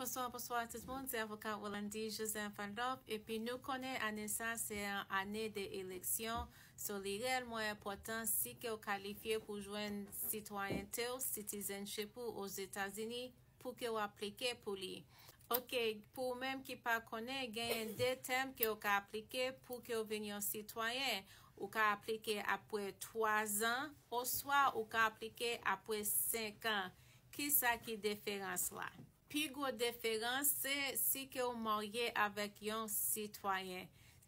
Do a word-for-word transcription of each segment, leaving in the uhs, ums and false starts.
Bonswa, bonswa tout moun, se avoka Rolandi Joseph Adolphe, epi nou konnen ane sa se yon ane de eleksyon, so li reyèlman enpòtan si ke w kalifye pou jwenn sitwayente w, citizenship ou Ozetazini, pou ke w aplike pou li. Ok, pou ou menm ki pa konnen, genyen de tèm ke w ka aplike pou ke w vin yon sitwayen. Ou ka aplike apre twa zan, oswa ou ka aplike apre senk an. Kisa ki diferans la? Pi gwo diferans se si ke w marye avèk yon sitwayen.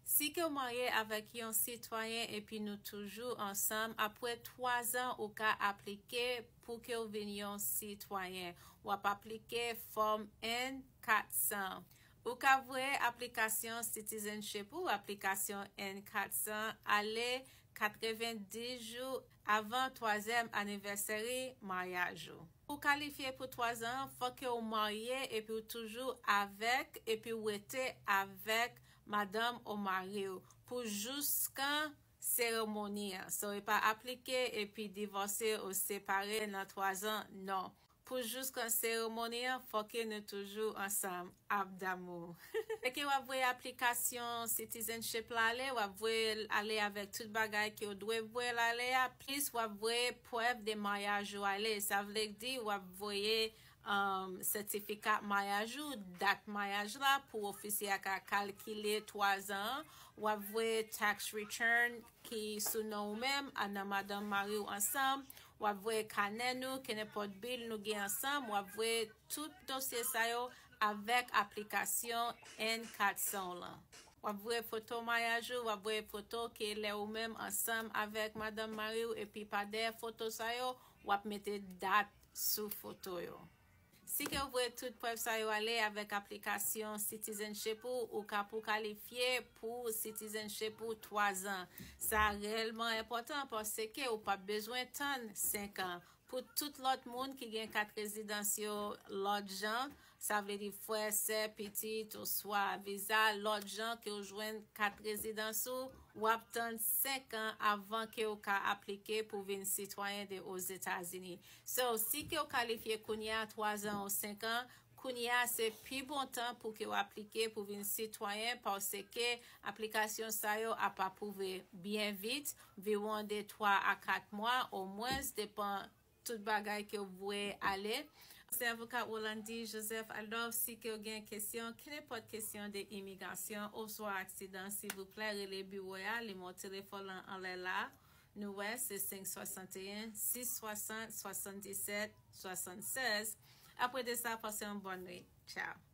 Si ke w marye avèk yon sitwayen epi nou toujou ansanm, apre twa zan ou ka aplike pou ke w vin yon sitwayen. W ap aplike fòm N kat san. Ou ka voye aplikasyon citizenship ou aplikasyon N kat san ale katrevenndis jou avan twazyèm anivèsèri maryaj ou. Pou kalifye pou twa zan, fòk ke w marye epi w toujou avèk, epi w rete avèk madanm ou mari w pou jouskan seremoni an. So, e pa aplike epi divòse ou separe nan twa zan, non. Pou jouskan seremoni an, fòk ke nou toujou ansanm, ap damou. Lè ke w ap voye aplikasyon citizenship la ale, w ap voye l ale avèk tout bagay ke w dwe voye l ale a, plis w ap voye prèv de maryaj ou ale. Sa vle di w ap voye um, sètifika maryaj ou, dat maryaj la, pou ofisye a ka kalkile twa zan an. W ap voye tax return ki sou non ou menm, a nan madanm mari w ansanm. W ap voye kanè nou, kenenpòt bil nou gen ansanm. W ap voye tout dosye sa yo avèk aplikasyon N kat san w lan. W ap voye foto maryaj ou, w ap voye foto ke lè ou menm ansanm avèk madanm mari w, epi pa dèyè foto sa yo, w ap mete dat sou foto yo. Si ke w voye tout prèv sa yo ale avèk aplikasyon citizenship ou, ou ka pou kalifye pou citizenship ou twa zan. Sa reyèlman enpòtan paske ou p ap bezwen tann senk an. Pou tout lòt moun ki gen kat rezidans yo lòt jan, sa vle di frè, sè, pitit, oswa viza, lòt jan ke w jwenn kat rezidans ou, w ap tann senk an avan ke w ka aplike pou vin sitwayen de Ozetazini. So, si ke w kalifye kounye a twa zan ou senk an, kounye a se pi bon tan pou ke w aplike pou vin sitwayen, paske aplikasyon sa yo ap apwouve byen vit, viwon de twa a kat mwa, omwens, depan tout bagay ke w voye ale. Se avoka Rolandi Joseph Adolphe. Si ke w gen kesyon, kenenpòt kesyon de imigrasyon oswa aksidan, silvouplè, rele biwo a, nimewo telefòn lan anlè la. Nou wè, se senk swasanteyen, sis swasant, swasanndisèt, swasannsèz. Apre de sa, pase yon bòn nwit. Tchao.